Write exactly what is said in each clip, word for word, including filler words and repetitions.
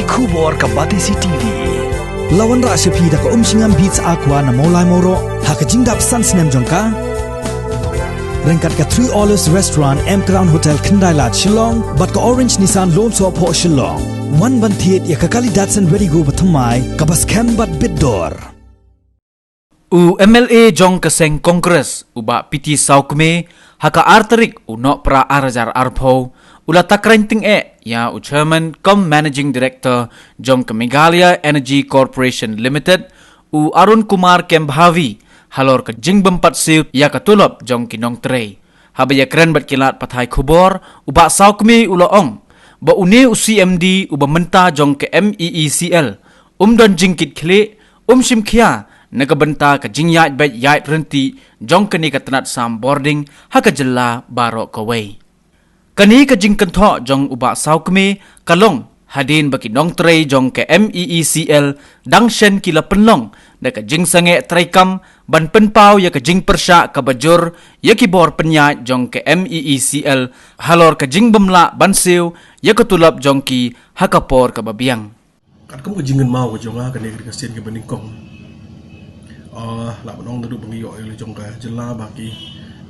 Khubor ka Batesi T V. La wanrah sha phi da ka Umshngam Beats Aqua na Mawlai Mawroh ha ka jingdap san snem jong ka. Ryngkat ka Three Olives Restaurant, M Crown Hotel, Khyndai Lad, Shillong, bad ka Orange Nissan Lone Sohphoh, Shillong. Wan ban thied ïa ka kali Datsun Redi-GO bathymmai kaba skhem bad bit dor. U M L A jong ka seng Congress, u Bah P T Sawkmie, ha ka ar tarik u Nohprah ar hajar arphew, u la takren tyngeh ïa u Chairman cum Managing Director jong ka Meghalaya Energy Corporation Limited, u Arun Kumar Kembhavi, halor ka jingbym pat siew ïa ka tulop jong ki nongtrei. Haba ïakren bad ki lad pathai khubor, u Bah Sawkmie u la ong ba une u C M D uba mynta jong ka M E E C L um don jingkitkhlieh, um shim khia na ka bynta ka jingïaid beit ïaid ryntih jong kane ka tnat sam bording ha ka jylla baroh kawei. Kane ka jingkynthoh jong u Bah Sawkmie ka long hadien ba ki nongtrei jong ka M E E C L dang shen ki la pynlong da ka jingsangeh treikam ban pynpaw ïa ka jingpyrshah kaba jur ïa ki bor pynïaid jong ka M E E C L halor ka jingbym lah ban siew ïa ka tulop jong ki ha ka por kaba biang. Katkum ka jingkynmaw ka jong nga, kane ka dei ka sien kaba nyngkong. Ah, lah ban ong naduh ba ngi ïoh ïa la jong ka jylla ba ki,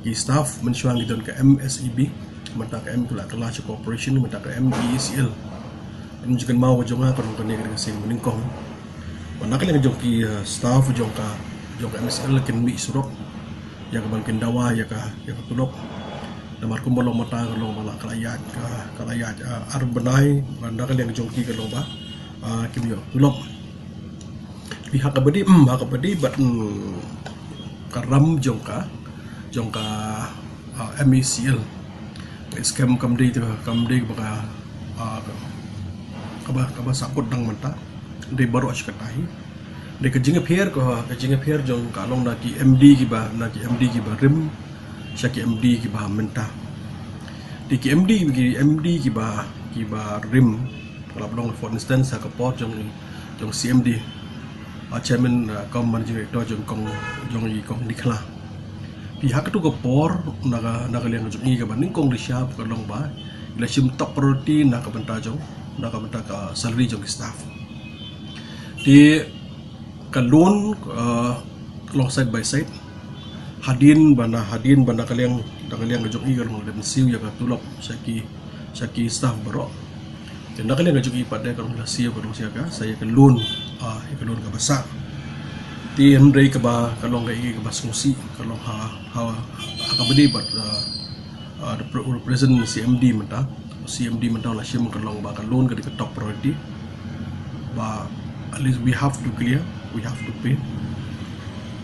ki staff mynshuwa ngi don ka M S E B, mynta ka M, ka la, ka la sha corporation, mynta ka M E E C L. Ka jingkynmaw ka jong nga ka long kane ka dei ka sien kaba nyngkong. Ba na ka liang jong ki, ah, staff jong ka, jong ka M E E C L kin mih surok ïa ka ban kin dawa ïa ka, ïa ka tulop. Namar kumba long mynta ka long ba la, ka la ïaid, ka, ka la ïaid, ah, ar bnai, ba na ka liang jong ki ka long ba, ah, kim ïoh tulop. Te ha kaba dei, mm, ha kaba dei bad, mm, ka ram jong ka, jong ka, ah, M E E C L. Ka skem kam dei te, kam dei ba ka, ah, kaba, kaba sahkut dang mynta. Dei baroh shi katta hi. Dei ka jingïapher ka, ka jingïapher jong ka long na ki M D kiba, na ki M D kiba rim sha ki M D kiba mynta. Te ki M D, ki M D kiba, kiba rim, ka la ba long, for instance, ha ka por jong, jong C M D, ah, chairman, ah, cum managing director jong kong, jong i Kong Nikhla. Te ha katu ka por, na ka, na ka liang jong i kaba nyngkong lishai ka long ba i la shim top priority na ka bynta jong, na ka bynta ka salary jong ki staff. Te ka loan, ah, long side by side. Hadien ba na, hadien ba na ka liang, na ka liang jong i ka long ban siew ïa ka tulop sha ki, sha ki staff baroh. Te na ka liang jong i pat de ka long la siew, ka long sha ka, sha ïa ka loan, ah, ïa ka loan kaba sah. Te hynrei kaba, ka long ka, i kaba sngewsih ka long ha, ha, ha kaba dei bad, ah, ah, the pre-, present C M D mynta. C M D mynta la shim ka long ba ka loan ka dei ka top priority. Ba at least we have to clear, we have to pay.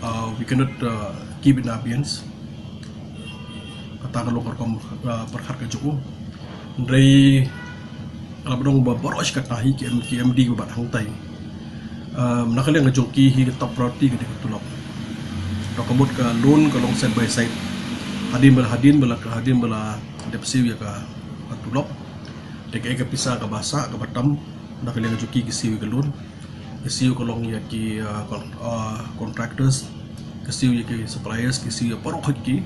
Ah, we cannot, ah, keep in abeyance. Kata ka long ka rukom, ah, pyrkhat ka jong u. Hynrei ka la ba dang ba baroh shi katta hi ki M-, ki M D kiba bat hangtai. Ah, na ka liang ka jong ki hi ka top priority ka dei ka tulop. Te ka mut ka loan ka long side by side. Hadien ba la, hadien ba la, hadien ba la dep siew ïa ka, ka tulop. Te ka, ka pisa kaba sah kaba tam, na ka liang ka jong ki, ki siew ïa ka loan. Ki siew ka long ïa ki, ah, con-, ah, contractors, ki siew ïa ki suppliers, ki siew ïa baroh khoit ki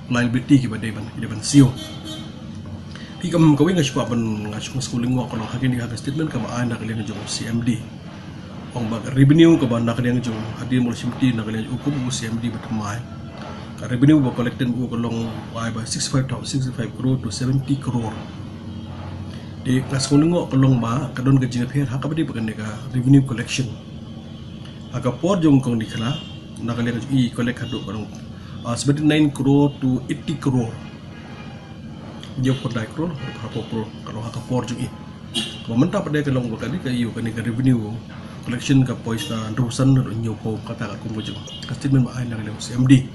liability kiba dei ban, ki dei ban siew. Te kam kawei nga shu kwah ban, nga shu, nga shu lyngngoh ka long ha kine, ha ka statement kaba ai na ka liang jong C M D. Ong ba ka revenue kaba na ka liang jong, hadien ba la shimti na ka liang jong u kum u C M D bathymmai. Ka revenue ba collected u ka long wai ba sixty-five thousand, sixty-five crore to seventy crore. Te nga sngewlyngngoh ka long ba ka don ka jingïapher ha kaba dei ba kane ka revenue collection. Ha ka por jong Kong Nikhla, na ka liang jong i collect haduh ka long, ah, seventy-nine crore to eighty crore. Hynñiewphew khyndai crore, hynñiewphew crore, ka long ha ka por jong i. Kaba mynta pat de ka long ba ka dei ka ïoh kane ka revenue collection ka poi sa hynriewphew san haduh hynñiewphew, kata ka kum ka jong ka statement ba ai na ka liang C M D.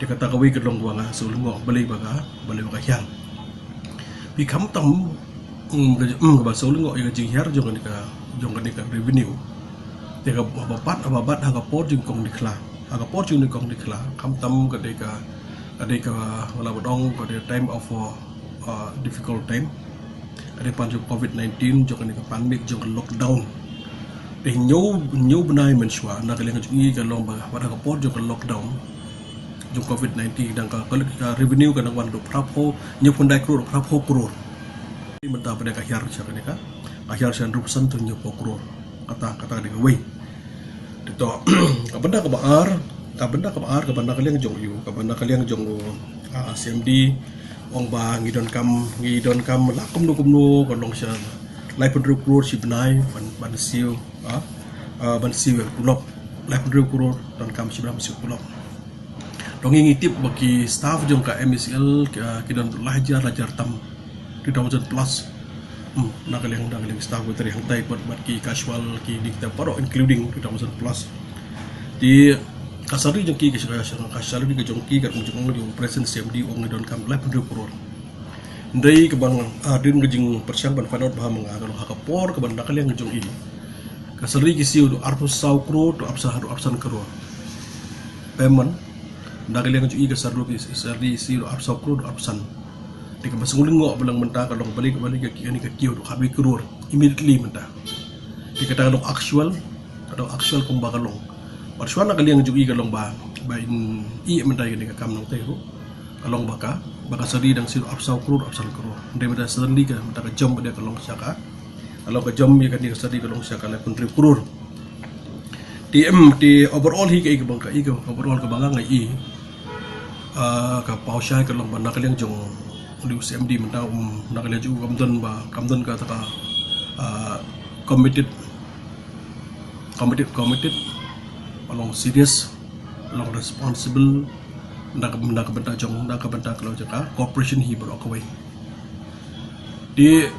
Te kata kawei ka long ba nga sngewlyngngoh, balei ba ka, balei ba ka hiar. Te khamtam, mm, ka, mm, kaba sngewlyngngoh ïa ka jinghiar jong kane ka, jong kane ka revenue. Te kaba bat, kaba bat ha ka por jong Kong Nikhla. Ha ka por jong Kong Nikhla, khamtam ka dei ka, ka dei ka, la ba dang, ka dei time of, uh, uh, difficult time. Ka dei pan jong covid nineteen, jong kane ka pandemic, jong ka lockdown. Te hynñiew, hynñiew bnai mynshuwa, na ka liang jong i ka long ba, wat ha ka por jong ka lockdown jong covid nineteen, dang ka, ka, ka revenue ka dang wan haduh phraphew, hynñiewphew khyndai crore, phraphew crore. Te mynta pat de ka hiar sha kane ka Ka hajar sha hynriewphew san to hynñiewphew klur. Kata, kata ka dei kawei. Te to, ka bynta kaba ar, ka bynta kaba ar, ka bynta ka liang jong u, ka bynta ka liang jong u, ah, C M D, ong ba ngi donkam, ngi donkam la kumno kumno, ka long sha laiphew hynriew klur shi bnai, ban, ban siew, ah, ah, ban siew ïa ka tulop. Laiphew hynriew klur, donkam shi bnai ban siew tulop. To ngi ngi tip ba ki staff jong ka M E C L, ki, ah, ki don lai hajar, lai hajar tam. Three thousand plus. Hmm, na ka liang, na ka liang staff, whether hangtai bad, bad ki casual, ki dei kita baroh including three thousand plus. Te ka salary jong ki, ka, ka, ka salary ka jong ki, ka jong u president C M D, ong ngi donkam laiphew hynriew klur. Hynrei kaba nga, ah, don ka jingpyrshang ban find out bha ma nga ka long ha ka por kaba na ka liang jong i, ka salary ki siew haduh arphew saw klur, haduh arphew san, haduh arphew san klur. Payment, na ka liang jong i ka salary, salary siew haduh arphew saw klur, haduh arphew san. Te kaba sngewlyngngoh ba lang mynta ka long balei, balei ka kiew, kane ka kiew haduh khatwei klur immediately mynta. Te kata ka long actual, ka long actual kumba ka long. Bad shuwa na ka liang jong i ka long ba, ba in i mynta ïa kane ka kam nangtei ruh, ka long ba ka, ba ka salary dang siew haduh arphew saw klur, haduh arphew san klur. Hynrei mynta suddenly ka, mynta ka jump ba dei ka long sha ka, ka long ka jump ïa kane ka salary ka long sha ka laiphew hynriew klur. Te em, te overall hi ka i kaba nga, ka i ka overall kaba nga nga i, ah, ka paw shai ka long ba na ka liang jong u C M D mynta, um, na ka liang jong u kam don ba, kam don kata ka, ah, committed, committed, committed, ba long serious, ba long responsible, na ka, na ka bynta jong, na ka bynta ka long jong ka corporation hi baroh kawei. Te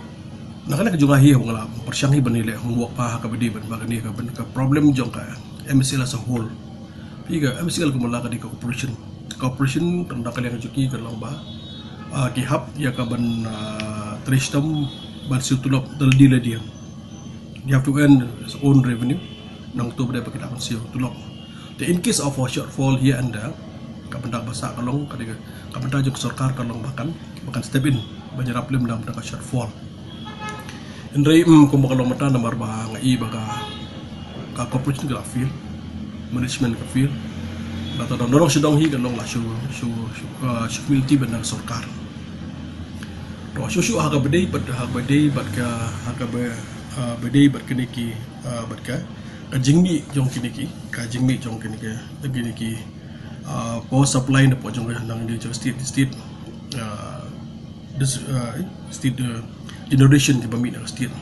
na ka liang jong nga hi, nga la pyrshang hi ban ïaleh homework bha ha kaba dei bad ba kane ka, ka problem jong ka M E C L as a whole. Phi, ka M E C L kumba la ka dei ka corporation. Corporation, na ka liang jong ki ka long ba, ah, ki hap ïa ka ban, ah, trei shitom ban siew tulop da lade lade. They have to earn its own revenue. Nangta ba dei ba ki lah ban siew tulop. Te in case of a shortfall here and there, ka bynta ba sah ka long, ka dei ka, ka bynta jong ka sorkar ka long ba kan, ba kan step in ban ïarap lem na ka bynta ka shortfall. Hynrei, mm, kumba ka long mynta namar ba nga i ba ka, ka corporation ka la fail, management ka fail. Lada don, don shu dang hi ka long la shu, shu, shu, ah, shu fail te ban da ka sorkar. To shu shu ha kaba dei bad, ha kaba dei bad ka, ha kaba, ah, ba dei bad kine ki, ah, bad ka, ka jingmih jong kine ki, ka jingmih jong kine ki, kine ki, ah, power supply na poh jong ka, nang dei jong state, state, ah, dis-, ah, eh, state, ah, generation kiba mih na ka state.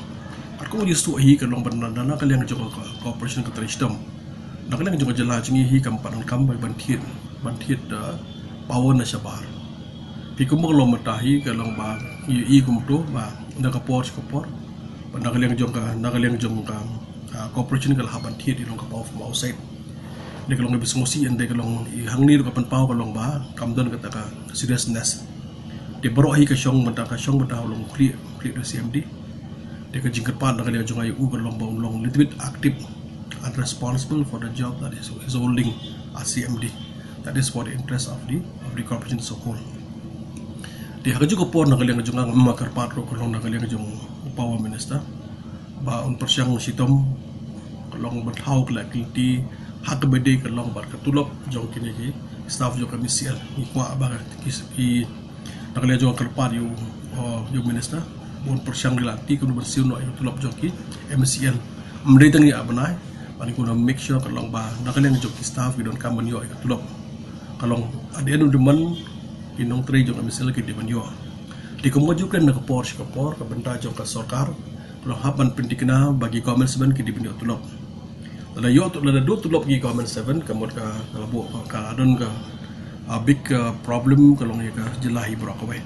Katkum u jingsngew hi ka long ba na, na ka liang jong ka corporation ka trei shitom, na ka liang jong ka jylla jong ngi hi kam pat donkam ba ban thied, ban thied, ah, power na shabar. Phi, kumba ka long mynta hi ka long ba i, i kumto ba na ka por sha ka por ba na ka liang jong ka, na ka liang jong ka, ah, corporation ka la hap ban thied i long ka power from outside. Dei ka long i ba sngewsih, dei ka long i hangne ruh ka pynpaw ka long ba kam don kata ka seriousness. Te baroh hi ka shong mynta, ka shong mynta ha u long khlieh, khlieh da C M D. Te ka jingkyrpad na ka liang jong nga ïa u ka long ba un long little bit active and responsible for the job that is, is holding as C M D. That is for the interest of the, of the corporation as a whole. Te ha kajuh ka por na ka liang jong nga, nga kyrpad ruh ka long na ka liang jong u Power Minister ba un pyrshang shitom ka long ban thaw ka la kilti ha kaba dei ka long bad ka tulop jong kine ki staff jong ka M E C L. Ngi kwah ba ki, ki, na ka liang jong nga kyrpad ïa u, uh, ïa u Minister ba un pyrshang ïa lade kumno ban siew noh ïa ka tulop jong ki M E C L. Ym dei tang ïa bnai, ban ïa kumno make sure ka long ba na ka liang jong ki staff ki donkam ban ïoh ïa ka tulop. Ka long at the end of the month ki nongtrei jong M E C L ki dei ban ïoh. Te kumba ju kren na ka por sha ka por, ka bynta jong ka sorkar ka long hap ban pynthikna ba ki government servant ki dei ban ïoh tulop. Lada ïoh tu-, lada duh tulop ki government servant, ka mut ka, ka la buh, ka don ka, ah, big, ah, problem ka long ïa ka jylla hi baroh kawei.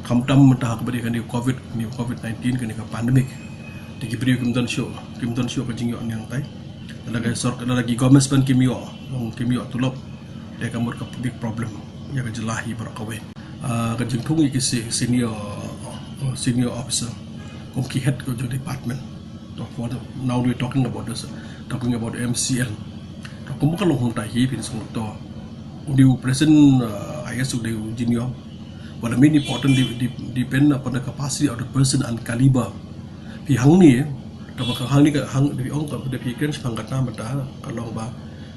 Khamtam mynta ha kaba dei kane ka covid, kane ka covid nineteen, kane ka pandemic. Te ki briew kim don shuh, kim don shuh ka jingïoh niangtai. Lada ka sorkar, lada ki government servant kim ïoh, kim ïoh tulop, te ka mut ka big problem ïa ka jylla hi baroh kawei. Ah, ka jingthung ïa ki se-, senior, uh, senior officer kum ki head ka jong department. To, for the, now we're talking about this, talking about M C L. To, kumba ka long hangtai hi, phin sngewthuh. U dei u present, uh, I A S u dei u junior. But the main important de-, de-, depend upon the capacity of the person and caliber. Phi, hangne, to ba ka hangne ka hang, phi ong ka, phi kren shaphang kata mynta ka long ba,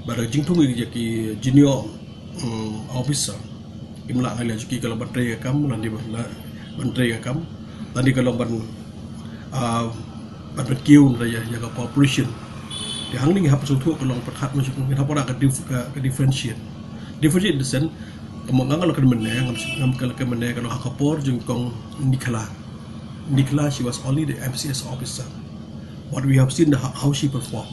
ba da jingthung ïa ki junior, mm, officer. Kim lah na ka liang jong ki ka long ban trei ka kam, lane ban, ban trei ka kam, lane ka long ban, uh, ban pynkiew na ïa ïa ka corporation. Te hangne ngi hap sngewthuh ka long pyrkhat ma shu ngi hap ora ka dif ka, ka differentiate. Differentiate in the sense, ka ma nga ka long ka mane ngam ngam ka long ka mane ka long ha ka por jong kong Nicola. Nicola, she was only the M C S officer. What we have seen the, how she performed.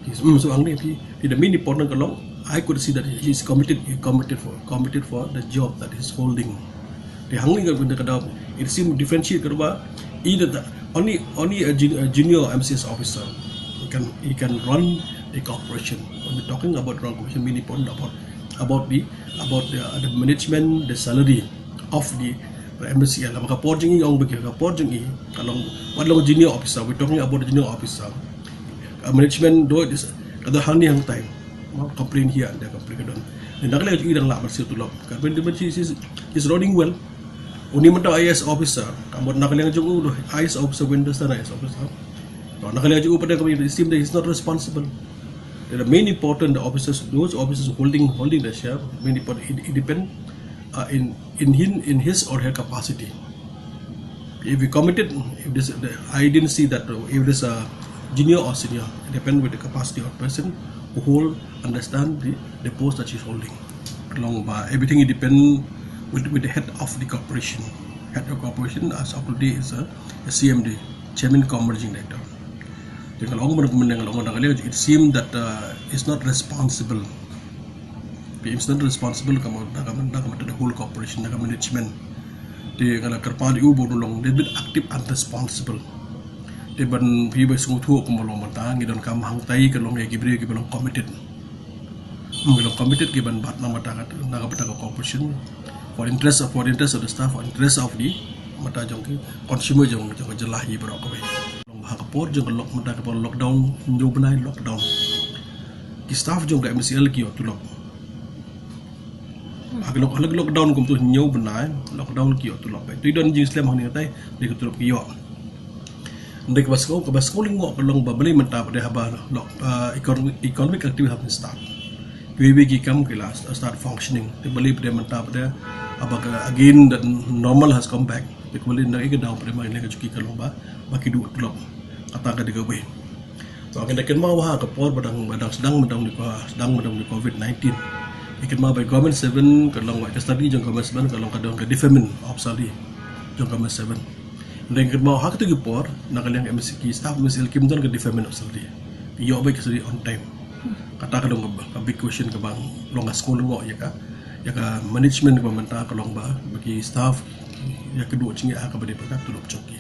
He's, mm, so hangne phi phi the main important ka long, I could see that he's committed, he committed for committed for the job that he's holding. Te hangne ka bynta ka dap, it seemed differentiate ka ba either the only only a, jun- a junior M C S officer who can he can run the corporation. When we're talking about run corporation, main important about about the about the, the management, the salary of the M C L. Ka por jong i ong bagi ka por jong i ka long, wat long junior officer, we're talking about the junior officer. Uh, management do this ka do hangni hangtai. Complain here and there, complain ka don. Nda ka liang jong i dang lah ban siew tulop. Ka ben ben she is running well. Uni mynta I A S officer. Ka mut na ka liang jong u do I A S officer, Windows I A S officer. To na ka liang jong u pat ka, it seems that he's not responsible. The main important the officers, those officers holding holding the share, main important it, it depend uh, in in his, in his or her capacity. If we committed, if this, the, I didn't see that uh, if this uh, junior or senior, it depend with the capacity of person who hold, understand the, the post that she's holding. Long ba everything it depend with with the head of the corporation. Head of corporation as of today is a, a C M D, Chairman cum Managing Director. Te ka long ba ka mendeng long ba ka liang, it seemed that uh, it's not responsible. It's not responsible ka ma-, da ka ma-, da ka ma-, the whole corporation, da ka management. Te ka la kyrpad ïa u ba u long little bit active and responsible. Te ban phi ba sngewthuh kumba long mynta ngi donkam hangtai ka long ïa ki briew kiba long committed. Hmm, ki long committed ki ban bat na bynta ka, na bynta ka corporation. For interest of, for interest of the staff, for interest of the, bynta jong ki consumer jong, jong ka jylla hi baroh kawei. Long ba ha ka por jong ka lock, bynta ka por lockdown, hynñiew bnai lockdown. Ki staff jong ka M C L ki ïoh tulop. Ha ka lock, ha ka lockdown kumto hynñiew bnai lockdown ki ïoh tulop. Te don jingslem hangne tai, dei ka tulop ki ïoh. Dei kaba sngew, kaba sngew lyngngoh ka long ba balei mynta pat de haba lock, uh, economic, economic activity have been start. Kiwei kiwei ki kam ki la start functioning. Te balei pat de mynta pat de haba ka again that normal has come back. Te balei na ka daw pat de ma ka jong ki ka long ba, ba ki duh tulop. Kata ka dei kawei. To ngi da kynmaw ha ka por ba dang, ba dang sdang, ba dang di ko-, sdang, ba dang di covid nineteen. Ngi kynmaw ba government seven ka long, ka study jong government seven ka long ka don ka deferment of salary jong government seven. Ngi kynmaw ha kito ki por na ka liang M C L ki staff M C L kim don ka deferment of salary. Ïoh ba ka salary on time. Kata ka long ka, ka big question kaba long ka sngewlyngngoh ïa ka, ïa ka management kaba mynta ka long ba, ba ki staff ïa ka duh jingeh ha kaba dei ba ka tulop jong ki.